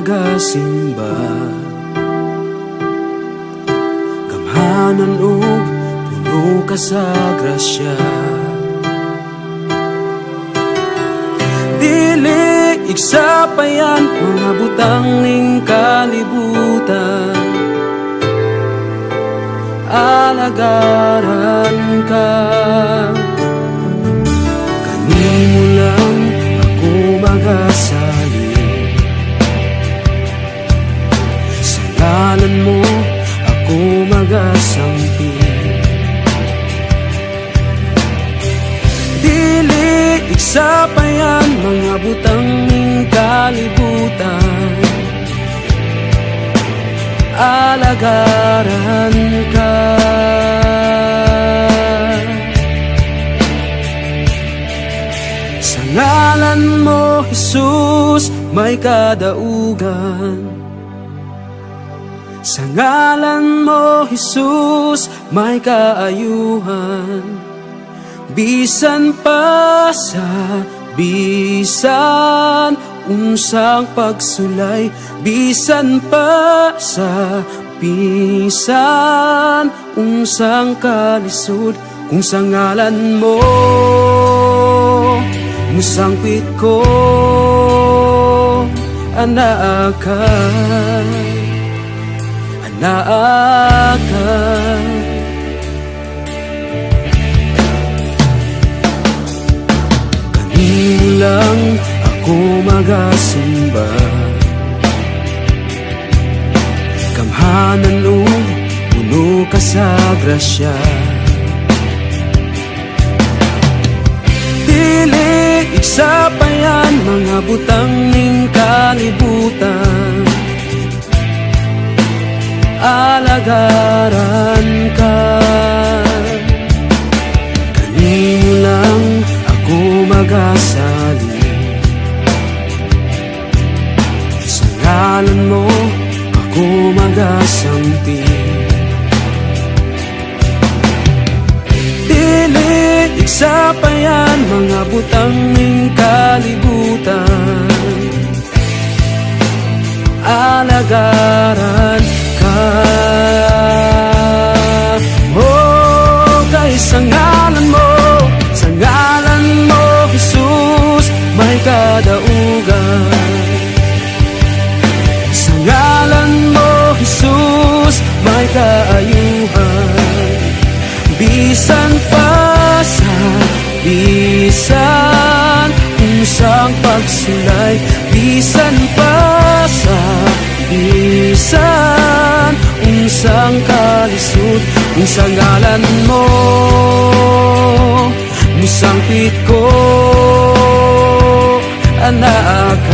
Magasimba. Gamhanan ug puno ka sa grasya. Dili igsapayan mga butang ning kalibutan. Alagaran ka. Kanimo lang ako magasalig. Sa ngalan mo ako magasampit. Dili igsapayan mga butang ning kalibutan. Alagaran ka. Sa ngalan mo, Jesus, may kadaugan. Sa ngalan mo, Jesus, may kaayuhan. Bisan pa sa bisan unsang pagsulay, bisan pa sa bisan unsang kalisod, kung sa ngalan mo musangpit ko, anaa ka, anaa ka. Kanimo lang ako magasimba. Gamhanan ug puno ka sa grasya. Dili igsapayan mga butang ning kalibutan. Alagaran ka. Kanimo lang ako magasalig. Sa ngalan mo ako magasampit. Dili igsapayan mga butang ning kalibutan. Alagaran ka. Oh, kay sa ngalan mo, Jesus, may kadaugan. Sa ngalan mo, Jesus, may kaayuhan. Bisan pa sa bisan unsang pagsulay, bisan pa sa bisan unsang kalisod, kung sa ngalan mo musangpit ko, anaa ka.